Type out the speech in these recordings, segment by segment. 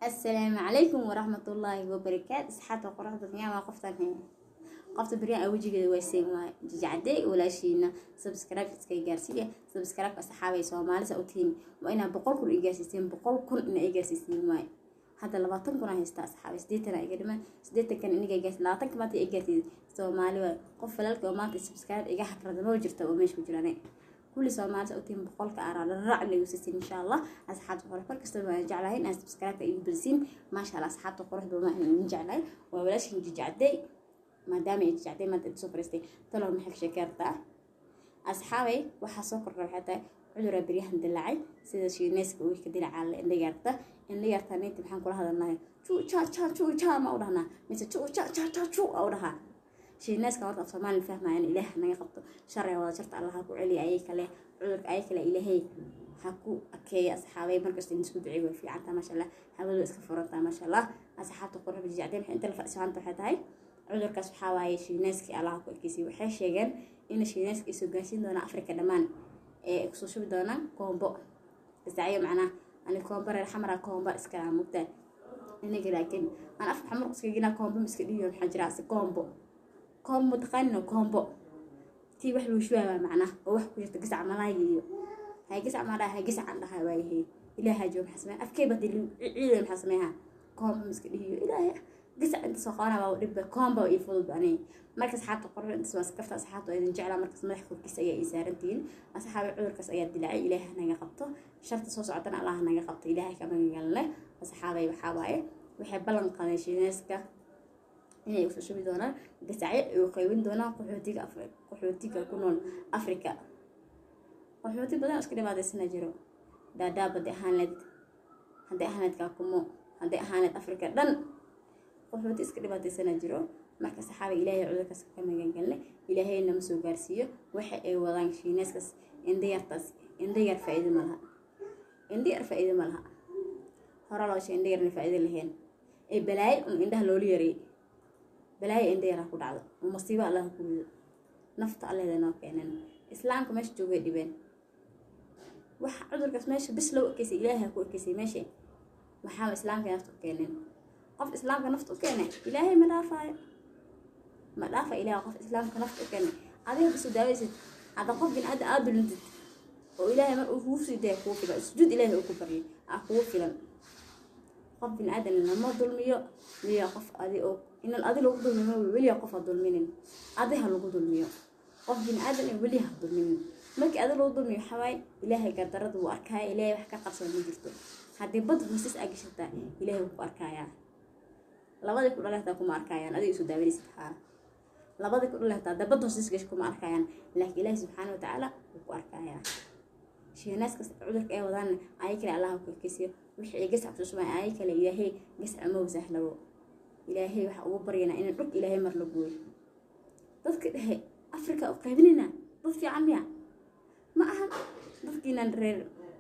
Assalaamu calaykum waraxmatullaahi wabarakaatu. Asxaabta quruxda badan, waa qoftan hee, qofta beryahan wejigeeda waa seen, waa jijacday walaashiina. Subscribe iska gaarsiiya, subscribe. Asxaabay, Soomaalisa u tihiin, waa inaa 100,000 i gaarsiiseen, 100,000 ina i gaarsiiseen waay. Hadda 20,000 aan haystaa, asxaabay, 80 iga dhiman. 80-kan iniga gaarsiin, 20-ka maanta i gaarsiiyay. Soomaali waay, qof walaalka oo maanta subscribe iga xakrada ma jirta oo meesha ku jiraan. Kulli Soomaali u tihiin, 100-ka araa raac nagu siisin, insha Allah. Asxaabta qurux, mar kasta waan jeclahay inaad subscribe igu bilsiin, maasha Allah. Asxaabta quruxda ma idin jeclahay, waa walaashin jijacday. Maadaama ay jijacday maanta inta soo fariistay, talow maxay ka sheekeertaa? Asxaabay, waxaa soo kordha waxay tahay cuduraa beryahan dilaacay, sida Shiineyska uu ka dilacaa indhayaarta. Indhayaarta ninta maxaan kula hadalnahay? Chu cha cha chu cha ma u dhahnaa mise chu cha cha cha chu a u dhahaa? Shiineyska horta af Soomaali fahmayaan. Ilaah naga qabto sharciga wada sharta, Allah ku celiya ayay kale cudurka, ayay kale Ilaahay ha ku akeeya. Asxaabay, markasta in isku duceeyo way fiicantaa, maasha Allah. Hawadu iska furantaa, maasha Allah. Asxaabta quruxda, jijacdeen waxay inta la fadhiisanta waxay tahay cudurkaas waxaa waaye Shiineyskii Allah ku ekeysay. Waxay sheegeen in Shiineyska ay soo gaarsiin doonaan Afrika dhammaan, ee kusoo shubi doonaan koombo gasacyo. Macnaha ani koombo reer Xamara koombo iskala mugtaa iniga, laakiin aan afka xamar iska gina koombo iska dhiyo. Maxaa jira ase koombo? Koombo taqaanino? Koombo tii wax lagu shubaa macnaha oo wax ku jirta gasac malaayga iyo hay gasac maa dhahay, gasac aan dhahay waayahay. Ilaaha jooga, maxaa sameeya afkay badil ciidan, maxaa sameeyaa koombo iska dhiyo? Ilaahay, gasac inta soo qaadana waa dhibba, koombo iyo fudud ani. Marka asxaabta qorro, intaas waa iskafta. Asxaabta waa idin jeclaa, markaas madax korkiisa ayaa ii saarantihiin. Asxaabi, cudurkaas ayaa dilaacay, Ilaaha naga qabto sharta soo socotana, Allah naga qabto, Ilaahay ka magangalne. Asxaabay, waxaa waaye waxay ballan qaadeen Shiineyska inay usoo shubi doonaan gasacyo ay u qaybin doonaan qaxootiga, qaxootiga ku nool Afrika. Qaxooti badan oo iska dhibaataysana jiro, Daadaab hadday ahaan leed, hadday ahaan leed Kaakumo, hadday ahaan leed Afrika dhan, qaxooti iska dhibaataysana jiro. Marka saxaaba, Ilaahay cudurkaas ka magangalne, Ilaahay nama soo gaarsiiyo. Waxa ay wadaan Shiineeskaas indhayartaas, indhayar faa'iido ma laha, indhayar faa'iido ma laha. Hore loo sheegay indhayarna faa'iido lahayn, ee balaayo un indhaha loola yareeyay. Balaayo indhayar ha ku dhacdo oo masiibo Allah ku rido, nafta Alleeda noo keenan. Islaamka meesha joogay dhibeen waxa cudurkaas meesha bis loo ekeysay, Ilaahay ha ku ekeysay meesha. Waxaa islaamka nafta u keeneen, qof islaamka nafta u keenay Ilaahay ma dhaafaayo, ma dhaafa Ilaahay qof islaamka nafta u keenay. Adiga hadda soo daawaysid, hadda qof bin aada aad dulintid oo Ilaahay mar uu kuu sii daya, kuu filan sujuud Ilaahay uu ku baryay aa kugu filan. Qof bin aadan lama dulmiyo weliya, qof adi oo inan adi lagu dulmiyo weliya, qof ha dulminin, adi ha lagu dulmiyo. Qof bin aadan in weli ha dulminin. Markii adi lagu dulmiyo, waxaa waaye Ilaahay gardarada wuu arkaya, Ilaahay wax ka qarsoon ma jirto. Haddii bad hoosis aa gashataa, Ilaahay wuu ku arkayaa. Labadii ku dhalay hataa kuma arkayaan, adiga isu daawanaysid haa. Labadii ku dhalay hataa haddaa bad hoosis gasho kuma arkayaan, laakiin Ilaahay subxaana watacaala wuu ku arkayaa. Shiinaaskaas cudurka ay wadaan ay kale Allah ku ekeysiyo. Wixii ay gasac kusoo shubaan ay kale, Ilaahay gasac uma sahlabo. Ilaahay waxa ugu baryanaa inay dhulka Ilaahay mar la gooyo. Dadka dhehe Afrika u qaybinayna dad fiican miya? Ma ahan. Dadkiinan reer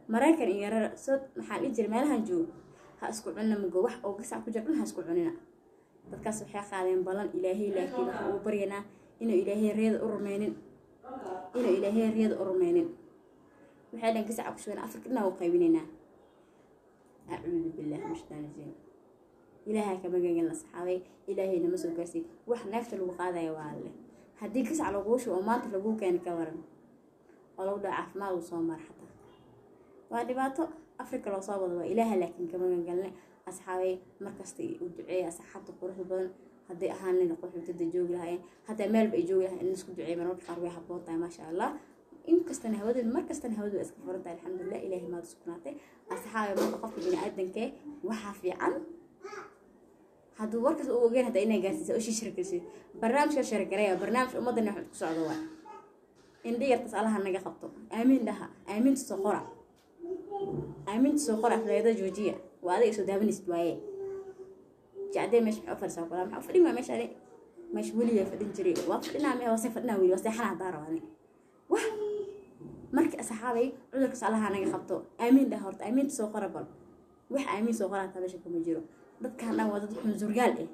Maraykan iyo reer soo maxaa dhihi jiray meelahan joogo, ha isku cunina mugo wax oo gasac ku jira dhan, ha isku cunina. Dadkaas waxay qaadeen ballan Ilaahay, laakiin waxa ugu baryanaa inuu Ilaahay riyada u rumeynin, inuu Ilaahay riyada u rumeynin. Waxay dhan gasaca ku shuban Afrika dhan u qaybinaynaa. Acuudu billahi min shaytaani rajiim. Ilaahay ka magangelna. Saxaabay, Ilaahay nama soo gaarsiiy. Wax neefta lagu qaadaya waa Alle. Haddii gasac laguu shubo oo maanta laguu keeno, ka waran oo lagu dhaco caafimaad uu soo mara xataa, waa dhibaato Afrika loo soo wado, waa Ilaaha laakiin ka magangalne. Asxaabay, markasta u duceeya asxaabta quruxda badan. Hadday ahaan lahayd qaxootada joogi lahaayeen, hataa meelba ay joogi lahayen, in isku duceeya marmarka qaar way habboon tahay, maasha Allah. Inkastana hawada, markastana hawadu waa iska furan tahay, alxamdulilah, Ilaahay maad sugnaatay. Asxaabay, marka qofka bini-aadankee waxaa fiican hadduu warkaas u ogeyn hataa inay gaarsiisa oo shirkaysid barnaamijka shargareeya, barnaamij ummadana wax ku socdo waa indha yartaas. Allaha naga qabto, aamiin dhaha, aamiinta soo qora, aamiinta soo qora. Afleeda joojiya, waa adiga soo daawanaysid waaye. Jacdee meesha maxaa u fadhisaa kula? Maxaa u fadhin waa meesha? Ani meesha weligaa fadhin jiray, waa fadhinaa mee, waa see fadhinaa weli, waa seexanaa hadaa rabaa wah. Marka asxaabay, cudurkaas Allaha naga qabto, aamiin dhaha horta, aamiinta soo qora. Bal wax aamiin soo qora hataa meesha kuma jiro. Dadkan dhan waa dad xunsurgaal ah.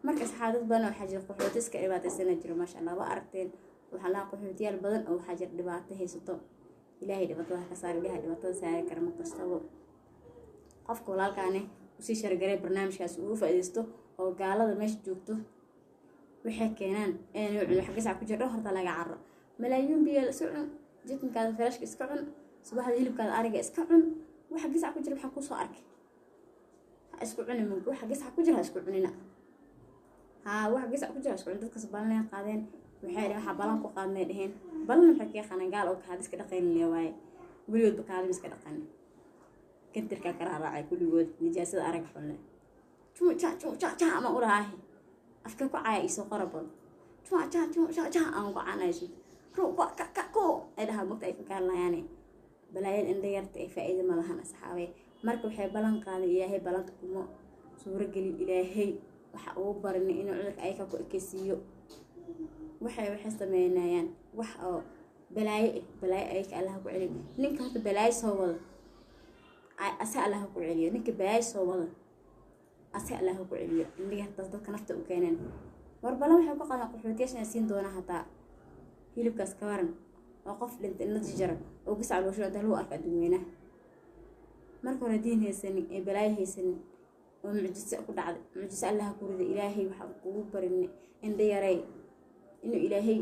Marka asxaab, dad badan waxaa jira qaxooti iska dhibaataysana jiro, maasha Allah. Waa aragteen, waxaa lahaa qaxootiyaal badan oo waxaa jira dhibaato haysato. Ilaahay dhibaatada ka saar, Ilaahay dhibaatada saari kara mar kastaba. Qofka walaalkaane usii shargaray barnaamijkaas ugu faa'iidaysto oo gaalada meesha joogto waxay keenaan inay cun. Wax gasac ku jira horta laga carro. Malaayuun biyo iska cun, jikinkaada freshka iska cun, subaxda hilibkaada ariga iska cun. Waxa gasac ku jira waxaa kusoo arkay ha isku cuni. Waxa gasac ku jira ha isku cunina. Haa, waxa gasac ku jira ha isku cun. Dadkas balanay qaadeen, waxay dhaheen waxaa balan ku qaadnay dheheen. Balan maxay ka yaqaanaan? Gaal oo kaadi iska dhaqaynin le waaye, weligoodba kaadima iska dhaqan, kantirkaa ka raaraacay kulligood, nijaasada arag xunle. Juu ja juu ja ja ama uraahi afka ku caya isoo qorabal juu ja juu ja ja aan ku canayso ruba ka ka ko ay dhahaa mugta ay ka kaalnayaane balaayad indha yarta ay faa'iido ma lahan asxaabay. Marka waxay balan qaaday, Ilaahay balanta kuma suuragelin. Ilaahay waxa uu barinay inuu cudurka ayaka ku ekeysiiyo. Waxay sameynayaan wax oo balaayo ah, balaayo ayaka Allaha ku celiyo. Ninka horta balaayo soo wada ase Allaha ku celiyo. Ninka balaayo soo wada ase Allaha ku celiyo. Indhiga hartaas dadka nafta u keeneen. War balan waxay ku qaadaan qaxootiyaasha inay siin doonaa hataa hilibkaas. Ka waran oo qof dhintay in la jijaro oo gasac loo shubo lagu arko adduunweynaha? Marka hore diin haysanin ee balaayo haysanin oo mucjiso ku dhacday, mucjiso Allaha ku riday. Ilaahay waxaan kugu barinay indha yarey inuu Ilaahay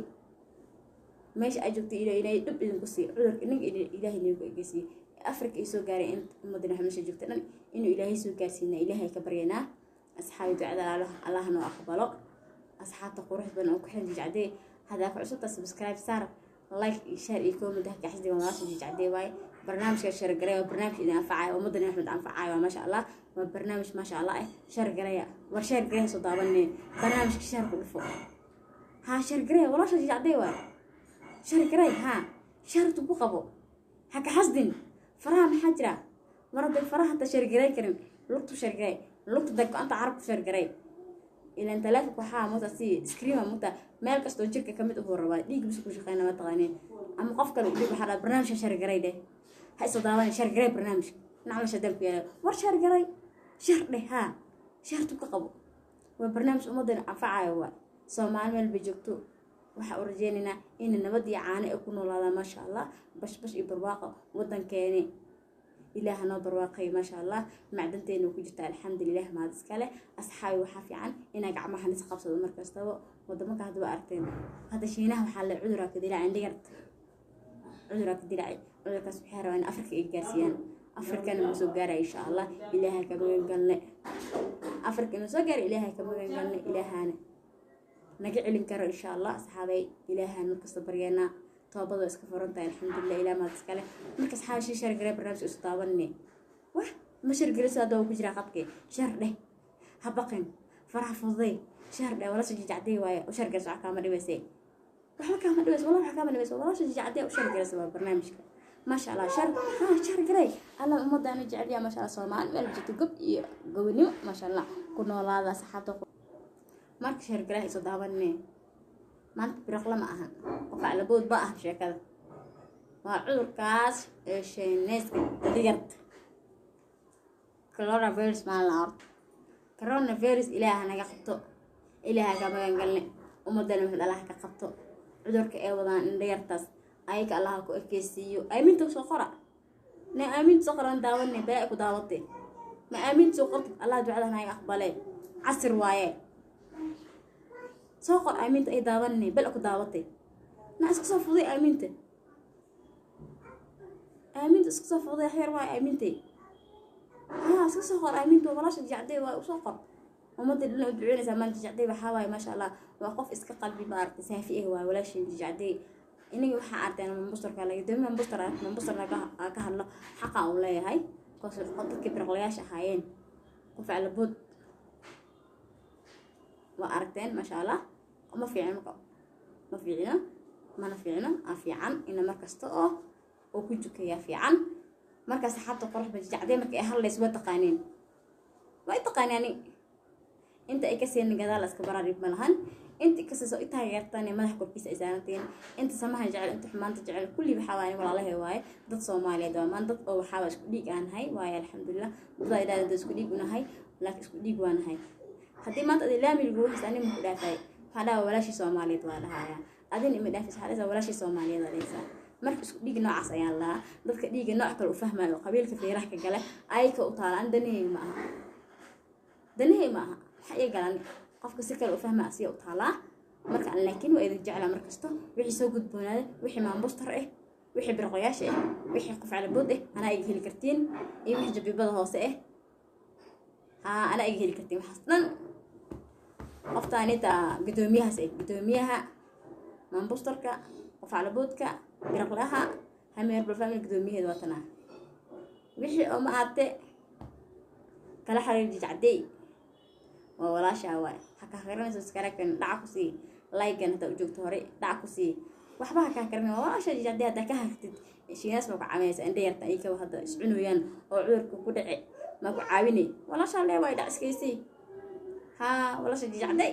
meesha ay joogtay Ilaahay dhib idinku siiyo. Cudurka ninka Ilaahay nagu egeysiiyo Afrika ay soo gaaray, in ummadana meesha joogta dhan inuu Ilaahay soo gaarsiina Ilaahay ka baryanaa. Asxaabi, ducada Allah noo aqbalo. Asxaabta qurux badan oo ku xiran Jijacdee, haddaa ku cusubta subscribe saar, like iyo share iyo comment. Ha kaxisdi walaasha Jijacdee waaye. Barnaamijka share garay, waa barnaamij idin anfacayo, ummadana Axmed anfacayo. Waa maasha Allah, waa barnaamij maasha Allah eh. Share garaya, war share garaya, soo daawanee barnaamijka, share ku dhufo. Haa, share garaya, walaasha Jijacdee waaye. Share garay, haa, shartu ku qabo, ha ka xasdin faraha. Maxaa jira? Mar hadday faraha hata share garay karin, lugtu share garay, lugta dag go-anta carabku share garay. Ilan taleefonka waxaa mugta si screen mugta meel kastoo jirka kamid uhuu rabaa dhiig bisa ku shaqeyna ma taqaaniin ama qof kale u dhig. Waxaa dhaha barnaamijka share garay dheh, ha isoo daawanay. Share garay barnaamijka nacla shadaan ku yaala. War share garay, share dheh, haa, shartu ka qabo. Waa barnaamij ummadana anfacayo. Waa Soomaali meel bay joogto, waxaa u rajeynaynaa in nabad iyo caano ay ku noolaadaan, maasha Allah, bashbash iyo barwaaqo. Wadankeeni Ilaaha noo barwaaqay, maasha Allah, macdanteena ku jirta, alxamdulilah, mahad iskale. Asxaabi, waxaa fiican inaa gacmaha lis qabsado markastaba. Wadamaka hadda waa aragteen, hadda Shiinaha waxaa la cuduraa ka dilacay, indhigarta cuduraa ka dilacay. Cudurkaas waxay rabaan in Afrika ay gaarsiiyaan. Afrikana ma soo gaaraya insha Allah, Ilaaha ka magan galne. Afrika ma soo gaara, Ilaaha ka magan galne, Ilaahana naga celin karo insha Allah. Asxaabay, Ilaahan markasta baryeenaa, toobada iska furan tahay, alxamdulilah, Ilaah mahad iskale. Marka asxaabi, shii share garee barnaamijka, isu taabanne. Wah, ma share gareyso? Hadda waa ku jiraa qadke. Share dheh, ha baqin, faraha fududay, share dheh. Walaasha Jijacdee waaye, u share gareyso. Wax kaama dhibayse, waxba kaama dhibayso, wallah wax kaama dhibayso. Walaasha Jijacdee u share gareyso, waa barnaamijka, maasha Allah. Share, ha, share garey. Allah ummaddaana jecel yaa, maasha Allah. Soomaali meel jirto gob iyo gobonimo, maasha Allah, ku noolaada asxaabta. Marka share garey, isu daawanne. Maanta biraqla ma ahan, qofaclabood ba ah. Sheekada waa cudurkaas ee sheeneyska digarta, coronavirus maalin horta. Coronavirus Ilaaha naga qabto, Ilaaha ka magan galne. Ummadana wuxuu Allaha ka qabto cudurka ee wadaan indhayartaas, ayaga Allaha ku ekeysiiyo. Aaminta soo qora ne, aaminta soo qoran. Daawane balaa ku daawatay, ma aaminta soo qortid? Allah ducada naga aqbale. Casir waaye, soo qor aaminta. Ay daawanne bal ku daawatay, na iska soo fuday aaminta, aaminta iska soo fuday xeer waaye aamintay. Haa, iska soo qor aaminta. Walaasha Jacday waa, usoo qor. Ummadda dhan u duceynaysaa maanta. Jacday waxaa waaye, maasha Allah, waa qof iska qalbi maaragtay saafi ah waaye walaasha Jacday. Inaga waxaa arteen mambustarka laga doomi, mambustar mambustar ka hadlo xaqa uu leeyahay, kaas dadkii biraqlayaasha ahaayeen qof calabood waa aragteen, maasha Allah. Ma fiicno marka, ma fiicno, mana fiicno. Aa fiican ina mar kasta oo ku jukayaa fiican. Marka saxaabta qurux ba Jacday marka ay hadlayso waa taqaaniin, waa taqaaniin. Ani inta ay ka seenin gadaal iska baraa, dhib ma lahan. Inta kasoo i taageertaan madax korkiisa ay saarantiin, inta samaha jecel, inta xumaanta jecel, kulli waxaa waaye walaalahay waaye. Dad Soomaaliyeed waa maan, dad oo waxaa isku dhiig aan nahay waaye, alxamdulilah. Dad ay idhahdeen dad isku dhiig unahay, laakiin isku dhiig waa nahay. Haddii maanta adi laami lagu haysta, ani ma ku dhaafay? Waxaa dhaha walaashii Soomaaliyeed waa dhahaya. Adina ima dhaafaysa, waxaa dhahaysaa walaashii Soomaaliyeed aa dhahaysaa. Marka isku dhiig noocaas ayaan lahaa. Dadka dhiiga nooc kale u fahmayo, qabiilka feeraha ka gale, ayka u taalaan. Danahey ma aha, danahey ma aha, waxa iga galan qofka si kale u fahma, asiga u taalaa. Marka aan laakiin waa idin jeclaa markasto. Wixii soo gudboonaada, wixii maambustar ah, wixii birqoyaasha ah, wixii qof calabood ah, anaa iga heli kartiin, iyo wixii jabibada hoose ah, haa, anaa iga heli kartiin. Waxaas dhan qoftaanita gudoomiyahaas ah, gudoomiyaha maambustarka, qof calaboodka, biraqlaha, Hameer Family gudoomiyaheeda waa tanaa. Wixii oo ma aate kala xiriir Jijcadey, waa walaashaa waay. Ha ka karinayso subscribe-kan dhaca ku sii, like-gan haddaa u joogto hore dhaca ku sii, waxba ha kaa karin. Waa walaashaa Jijcadey. Haddaa ka hartid, shiinaas ma ku caawinaysa? Indha yarta ayakaba hadda iscunayaan oo cudurka ku dhici, ma ku caawinay? Walaashaa lee waay, dhac iskaysii. Haa, walaasha Jijcadey,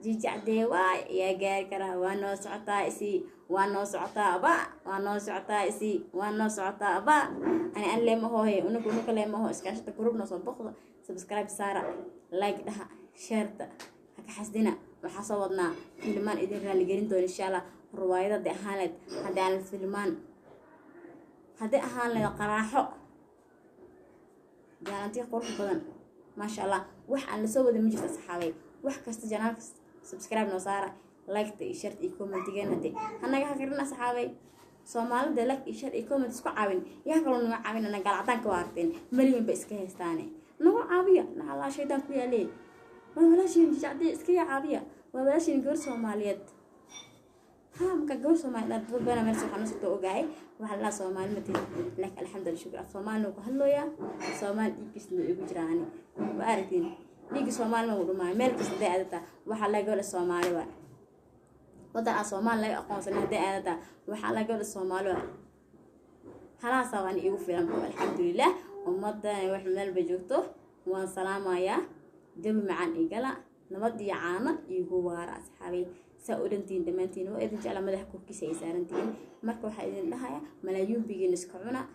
Jijacdee waay, yaa gaari karaa? Waa noo socotaa isii, waa noo socotaa aba, waa noo socotaa isii, waa noo socotaa aba. Ani an leema hoohe, unuka unuka leema ho. Iskaashata group noo soo boqdo, subscribe saara, like dhaha, shareta ha ka xasdina. Waxaa soo wadnaa filmaan idin raaligelin doona, insha Allah. Ruwaayad hadday ahaan lahayd, haddii aan filmaan hadday ahaan lahayd, qaraaxo jaalantiya qurux badan, maasha Allah. Wax aan lasoo wada ma jirto, asxaabay. Wax kasta channelka subscribe noo saara, like-ta iyo share iyo commentigeena hadee hanaga hakarin. Asxaabay, Soomaalida like iyo share iyo comment isku caawin, yaa kaloo naga caawinana? Gaalcadaanka waa aragteen, malyan ba iska haystaane, nagu caawiya. Nacalaa shaydaan ku yaalee. Waa walaashiin Jijacdee, iska yaa caawiya. Waa walaashiin gabar Soomaaliyeed. Ha, marka gabar Soomaaliyeed dad badan meel soo xanuunsato ogahay, waxaa la Soomaali ma tihi, laakiin alxamdulillah, shukr, af Soomaalina ku hadlooyaa, Soomaali dhiiggiisna igu jiraan. Waa aragtiin, dhiigga Soomaali ma u dhumaayo. Meel kasta hadday aadataa, waxaa laga gabadha Soomaali waa. Wadan aan Soomaali laga aqoonsanin hadday aadataa, waxaa laga gabadha Soomaali waa. Halaasaa waan iigu filan. Alxamdulilah, ummadan wax meel bay joogto waan salaamayaa. Jawi macaan igala, nabad iyo caano iigu waara. Asxaabay, saa u dhantihiin dhammaantiin, waa idin jecla, madaxa korkiisa ay saarantihiin. Marka waxaa idin dhahaya, malaayuunbigiina iska cuna,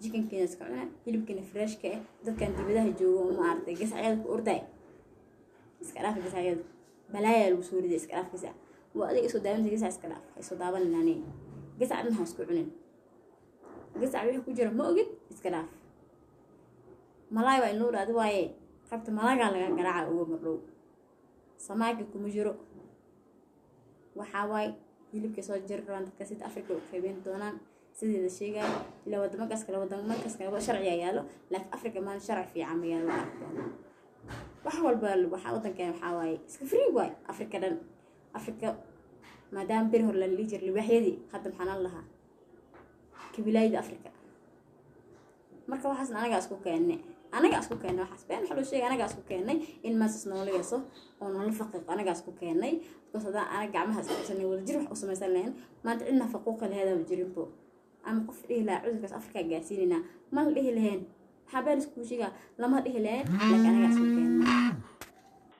chickenkiina iska cuna, hilibkiina freshka ah. Dadkan dibadaha joogo, ma aragtay, gasacyada ku orday, iska dhaaf gasacyada, balaayaa lagu soo riday. Iska dhaaf gasac, waa adiga isoo daawanaysa. Gasac iska dhaaf, ha isoo daawanin. Aniga gasac dhan ha isku cunin. Gasac wixii ku jira ma ogid, iska dhaaf. Malaay waa inuu dhaadi waaye, qaybta malaagaa laga garaaca uga mardhow, samaagi kuma jiro. Waxaa waaye hilibkay soo jari rabaan dadka sida Africa u qaybin doonaan, sidii la sheegayo. Ilaa wadamakaas kale, wadamakaas kale sharciga yaalo, laakiin Africa maalin sharci fiican ma yaalo. Waa aragteen, wax walba waxaa wadankeena waxaa waaye iska free waay. Africa dhan, Africa maadaama beri hore la dhihi jiray libaaxyadii, hadda maxaa nan lahaa kabilaayada Africa. Marka waxaasna anagaa isku keennay, anagaa isku keennay. Waxaas been waxa loo sheegay, anagaa isku keennay in maasas noola yeeso oo noola faqiiqo, anagaa isku keennay. Because haddaan anaga gacmaha isku qabsanay, wadajir wax u samaysan lahayn, maanta cidna faquuqa laheedaba jirinbo, ama qof dhihi lahaa cudurkaas Afrikaa gaarsiinaynaa ma la dhihi lahayn. Maxaa been iskuu sheegaa? Lama dhihi lahayn, laakiin anagaa isku keennay.